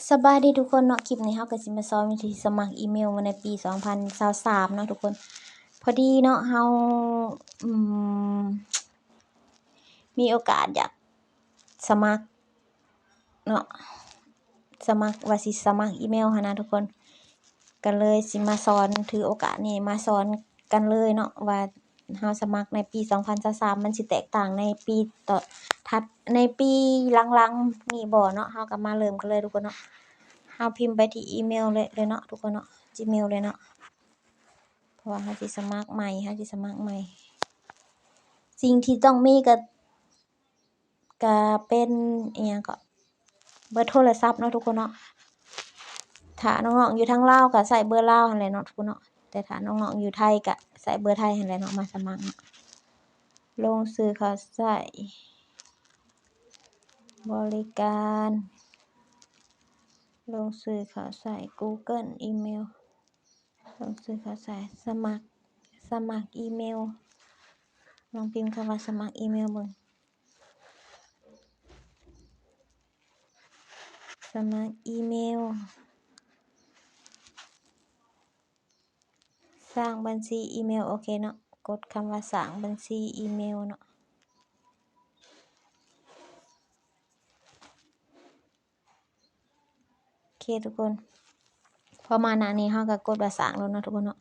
ສະບາຍດີທຸກຄົນເນາະ, ຄລິບນີ້ເຮົາກໍຊິມາສອນວິທີສະໝັກອີເມວໃນປີສອງພັນຊາວສາມເນາະທຸກຄົນ. ພໍດີເນາະ ເຮົາ ອືມ ມີໂອກາດຢາກສະໝັກເນາະ, ສະໝັກ ວ່າຊິສະໝັກອີເມວຫັ້ນນະທຸກຄົນ. ກໍເລີຍຊິມາສອນ ຖືໂອກາດນີ້ມາສອນກັນເລີຍເນາະ ວ່າເຮົາສະໝັກໃນປີສອງພັນຊາວສາມ ມັນຊິແຕກຕ່າງໃນປີຕໍ່ ຖັດ ໃນປີຫຼັງໆນີ້ບໍ່ເນາະ. ເຮົາກໍມາເລີ່ມກັນເລີຍທຸກຄົນເນາະ. ເຮົາພິມໄປທີ່ອີເມວເລີຍເນາະທຸກຄົນເນາະ, Gmail ເລີຍເນາະ, ເພາະວ່າເຮົາຊິສະໝັກໃໝ່ ເຮົາຊິສະໝັກໃໝ່. ສິ່ງທີ່ຕ້ອງມີກໍ ກະເປັນ ອີຫຍັງເກາະ ເບີໂທລະສັບເນາະທຸກຄົນເນາະ. ຖ້ານ້ອງໆຢູ່ທາງລາວກະໃຊ້ເບີລາວຫັ້ນແຫຼະເນາະທຸກຄົນເນາະ, ແຕ່ຖ້ານ້ອງໆຢູ່ໄທກະໃຊ້ເບີໄທຫັ້ນແຫຼະເນາະ ມາສະໝັກເນາະ. ລົງຊື່ເຂົ້າໃຊ້ບໍລິການ, ລົງຊື່ເຂົ້າໃຊ້ Google ອີເມວ. ລົງຊື່ເຂົ້າໃສ່ ສະໝັກ ສະໝັກອີເມວ. ລອງພິມຄຳວ່າສະໝັກອີເມວເບິ່ງ. ສະໝັກອີເມວ. ສ້າງບັນຊີອີເມວ. ໂອເຄເນາະ, ກົດຄຳວ່າສ້າງບັນຊີອີເມວເນາະ. ໂອເຄທຸກຄົນ, ພໍມາໜ້ານີ້ເຮົາກໍກົດວ່າສ້າງໂລດເນາະທຸກຄົນເນາະ.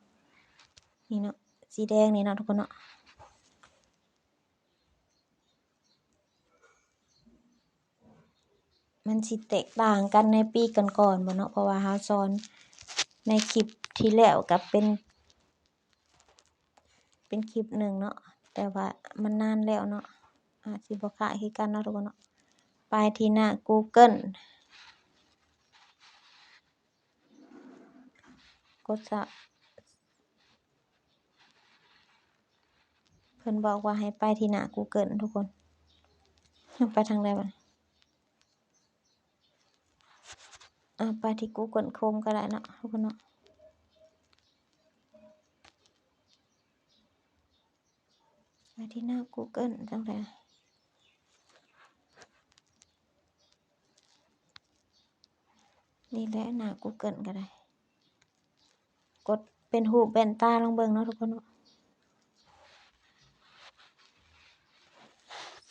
ນີ້ເນາະ ສີແດງນີ້ເນາະທຸກຄົນເນາະ, ມັນຊິແຕກຕ່າງກັນໃນປີກ່ອນໆບໍ່ເນາະ, ເພາະວ່າເຮົາສອນໃນຄລິບທີ່ແລ້ວກໍເປັນ ເປັນຄລິບໜຶ່ງເນາະ, ແຕ່ວ່າມັນນານແລ້ວເນາະ, ອາດຊິບໍ່ຄ້າຍຄືກັນເນາະທຸກຄົນເນາະ. ໄປທີ່ໜ້າ Google ກົດຊະ ເພິ່ນບອກວ່າໃຫ້ໄປທີ່ໜ້າ Google ທຸກຄົນ. ໄປທາງໃດບາດນີ້? ອາ ໄປທີ່ Google Chrome ກໍໄດ້ເນາະທຸກຄົນເນາະ, ໄປທີ່ໜ້າ Google ຈັ່ງໃດ? ນີ້ແຫຼະ ໜ້າ Google ກໍໄດ້. ກົດເປັນຮູບແວ່ນຕາລອງເບິ່ງເນາະທຸກຄົນເນາະ.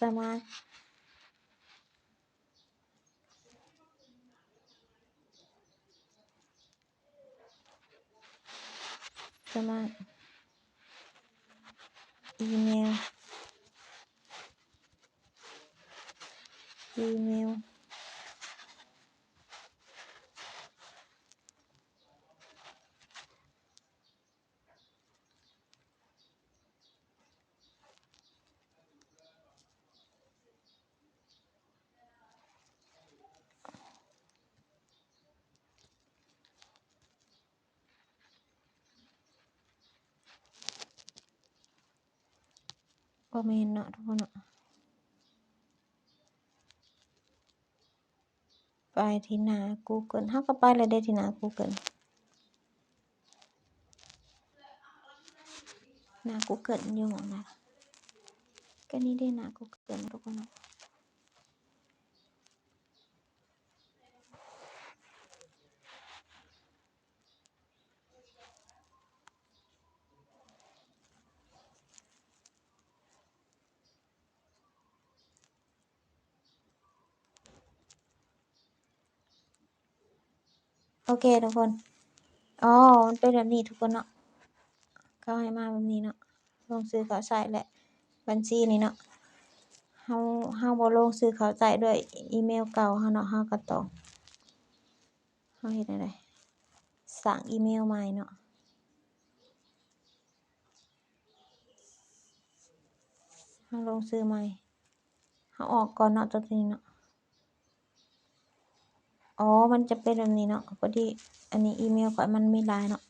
ສະໝັກ ສະໝັກອີເມວ ອີເມວ. ບໍ່ແມ່ນເນາະທຸກຄົນເນາະ. ໄປທີ່ໜ້າ Google ເຮົາກໍໄປແລ້ວເດ້ ທີ່ໜ້າ Google. ໜ້າ Google ຢູ່ໝ່ອງໃດ? ກໍນີ້ເດ້ ໜ້າ Google ທຸກຄົນເນາະ. ໂອເຄທຸກຄົນ. ອໍ ມັນເປັນແບບນີ້ທຸກຄົນເນາະ, ເຂົາໃຫ້ມາແບບນີ້ເນາະ. ລົງຊື່ເຂົ້າໃຊ້ ແລະ ບັນຊີນີ້ເນາະ, ເຮົາ ເຮົາບໍ່ລົງຊື່ເຂົ້າໃຊ້ດ້ວຍອີເມວເກົ່າເຮົາເນາະ, ເຮົາກໍຕ້ອງ ເຮົາເຮັດແນວໃດ? ສ້າງອີເມວໃໝ່ເນາະ. ເຮົາລົງຊື່ໃໝ່, ເຮົາອອກກ່ອນເນາະ ຕົວນີ້ເນາະ. ອໍ ມັນຈະເປັນແບບນີ້ເນາະ, ພໍດີອັນນີ້ອີເມວຂ້ອຍມັນມີຫຼາຍເນາະ.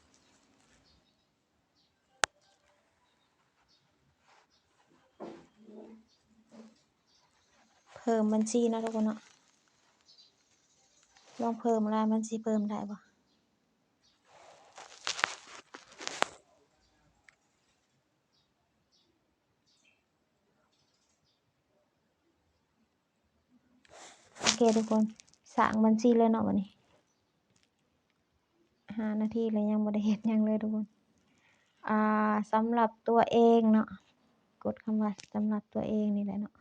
ເພີ່ມບັນຊີເນາະທຸກຄົນເນາະ, ລອງເພີ່ມລະ ມັນຊິເພີ່ມໄດ້ບໍ່? ໂອເຄທຸກຄົນ, ສ້າງບັນຊີເລີຍເນາະບັດນີ້. ຫ້ານາທີແລ້ວ ຍັງບໍ່ໄດ້ເຮັດຫຍັງເລີຍທຸກຄົນ. ອ່າ ສຳລັບຕົວເອງເນາະ, ກົດຄຳວ່າສຳລັບຕົວເອງນີ້ແຫຼະເນາະ,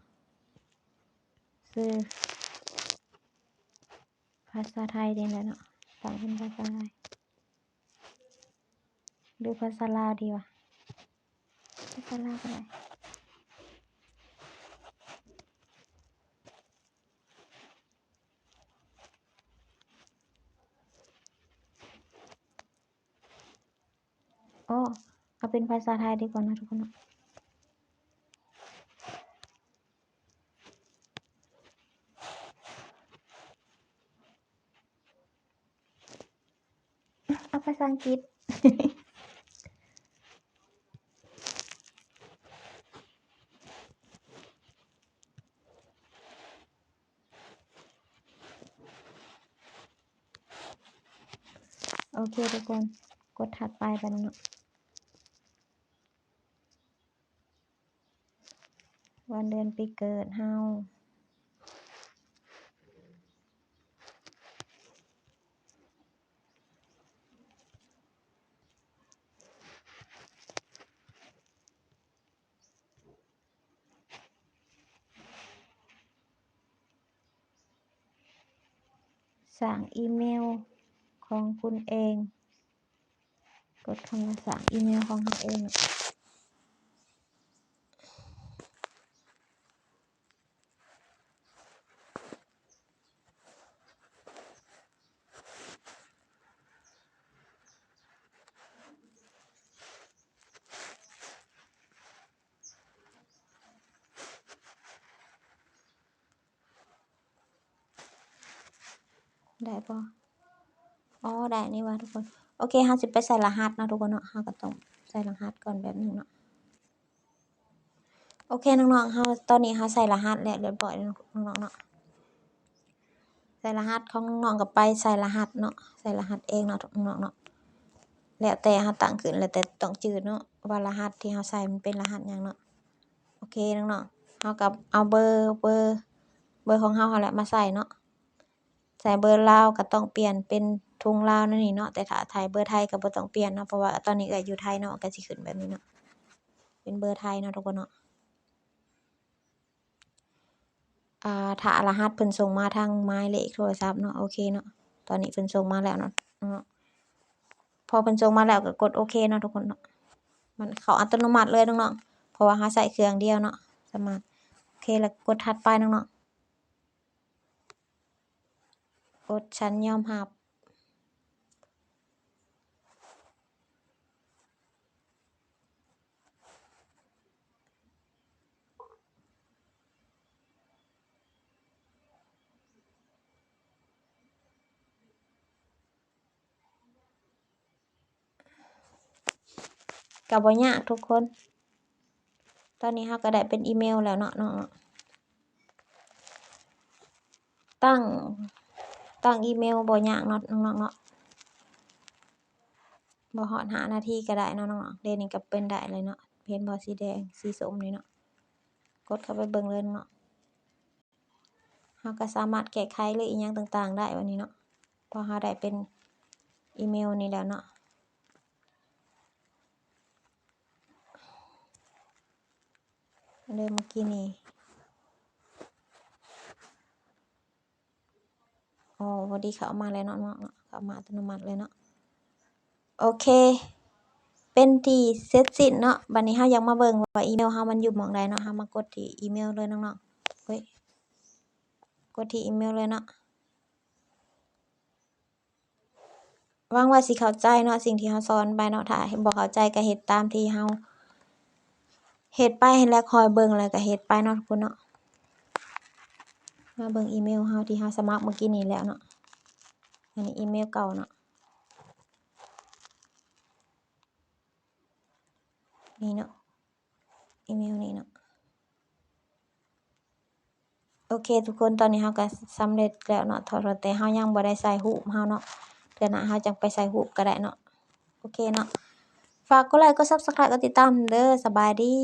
ຊື່ພາສາໄທນີ້ແຫຼະເນາະ, ຕັ້ງເປັນພາສາໄທ ຫຼືພາສາລາວດີວະ? ພາສາລາວກໍໄດ້. ອໍ ເອົາເປັນພາສາໄທດີກວ່າເນາະທຸກຄົນເນາະ. ເອົາພາສາອັງກິດ. ໂອເຄທຸກຄົນ, ກົດຖັດໄປບາດນີ້ເນາະ. ວັນເດືອນປີເກີດເຮົາ. ສ້າງອີເມວຂອງຄຸນເອງ. ກົດຄຳວ່າສ້າງອີເມວຂອງເຮົາເອງ. ໄດ້ບໍ່? ອໍ ໄດ້ນີ້ຫວ່າທຸກຄົນ. ໂອເຄ ເຮົາຊິໄປໃສ່ລະຫັດເນາະທຸກຄົນເນາະ, ເຮົາກໍຕ້ອງໃສ່ລະຫັດກ່ອນແປັບໜຶ່ງເນາະ. ໂອເຄນ້ອງໆ ເຮົາ ຕອນນີ້ເຮົາໃສ່ລະຫັດແລ້ວຮຽບຮ້ອຍແລ້ວເນາະ ນ້ອງໆເນາະ. ໃສ່ລະຫັດຂອງນ້ອງໆ ກໍໄປໃສ່ລະຫັດເນາະ, ໃສ່ລະຫັດເອງເນາະນ້ອງໆເນາະ. ແລ້ວແຕ່ເຮົາຕັ້ງຂຶ້ນ ແລ້ວແຕ່ຕ້ອງຈື່ເນາະ ວ່າລະຫັດທີ່ເຮົາໃສ່ມັນເປັນລະຫັດຫຍັງເນາະ. ໂອເຄນ້ອງໆ ເຮົາກໍເອົາເບີ ເບີ ເບີຂອງເຮົາຫັ້ນແຫຼະມາໃສ່ເນາະ. ໃສ່ເບີລາວກໍຕ້ອງປ່ຽນເປັນທຸງລາວແນວນີ້ເນາະ, ແຕ່ຖ້າໃສ່ເບີໄທກໍບໍ່ຕ້ອງປ່ຽນເນາະ, ເພາະວ່າຕອນນີ້ເອື້ອຍຢູ່ໄທເນາະ, ກໍຊິຂຶ້ນແບບນີ້ເນາະ, ເປັນເບີໄທເນາະທຸກຄົນເນາະ. ອ່າ ຖ້າລະຫັດເພິ່ນສົ່ງມາທາງໝາຍເລກໂທລະສັບເນາະ. ໂອເຄເນາະ, ຕອນນີ້ເພິ່ນສົ່ງມາແລ້ວເນາະ, ເນາະ. ພໍເພິ່ນສົ່ງມາແລ້ວກໍກົດໂອເຄເນາະທຸກຄົນເນາະ, ມັນເຂົ້າອັດຕະໂນມັດເລີຍນ້ອງໆ, ເພາະວ່າເຮົາໃຊ້ເຄື່ອງດຽວເນາະ, ສາມາດ. ໂອເຄ ແລ້ວກົດຖັດໄປນ້ອງໆ. ກົດສັນຍອມຮັບ. ກໍບໍ່ຍາກທຸກຄົນ, ຕອນນີ້ເຮົາກໍໄດ້ເປັນອີເມວແລ້ວເນາະນ້ອງເນາະ. ຕັ້ງ ຕັ້ງອີເມວບໍ່ຍາກເນາະນ້ອງໆເນາະ, ບໍ່ຮອດຫ້ານາທີກໍໄດ້ເນາະນ້ອງເນາະ. ເດ ນີ້ກໍເປັນໄດ້ເລີຍເນາະ, ເຫັນບໍ່ ສີແດງ ສີສົ້ມນີ້ເນາະ, ກົດເຂົ້າໄປເບິ່ງເລີຍເນາະ. ເຮົາກໍສາມາດແກ້ໄຂ ຫຼື ອີ່ຫຍັງຕ່າງໆໄດ້ບັດນີ້ເນາະ, ເພາະເຮົາໄດ້ເປັນອີເມວນີ້ແລ້ວເນາະ, ເດີມເມື່ອກີ້ນີ້. ອໍ ພໍດີເຂົ້າມາແລ້ວເນາະ, ເນາະ ເນາະ, ເຂົ້າມາອັດຕະໂນມັດເລີຍເນາະ. ໂອເຄ ເປັນທີ່ເສັດສິ້ນເນາະ. ບັດນີ້ເຮົາຢາກມາເບິ່ງວ່າອີເມວເຮົາມັນຢູ່ໝ່ອງໃດເນາະ, ເຮົາມາກົດທີ່ອີເມວເລີຍນ້ອງໆ. ເອີຍ ກົດທີ່ອີເມວເລີຍເນາະ. ຫວັງວ່າຊິເຂົ້າໃຈເນາະ ສິ່ງທີ່ເຮົາສອນໄປເນາະ. ຖ້າບໍ່ເຂົ້າໃຈກໍເຮັດຕາມທີ່ເຮົາເຮັດໄປຫັ້ນແຫຼະ, ຄອຍເບິ່ງແລ້ວກໍເຮັດໄປເນາະທຸກຄົນເນາະ. ມາເບິ່ງອີເມວເຮົາທີ່ເຮົາສະໝັກເມື່ອກີ້ນີ້ແລ້ວເນາະ, ອັນນີ້ອີເມວເກົ່າເນາະ, ນີ້ເນາະ ອີເມວນີ້ເນາະ. ໂອເຄທຸກຄົນ, ຕອນນີ້ເຮົາກໍສຳເລັດແລ້ວເນາະ, ເທົ່າ ເທົ່າແຕ່ເຮົາຍັງບໍ່ໄດ້ໃສ່ຮູບເຮົາເນາະ, ເທື່ອໜ້າເຮົາຈັ່ງໄປໃສ່ຮູບກໍໄດ້ເນາະ. ໂອເຄເນາະ, ຝາກກົດໄລ ກົດ Subscribe ກົດຕິດຕາມເດີ. ສະບາຍດີ.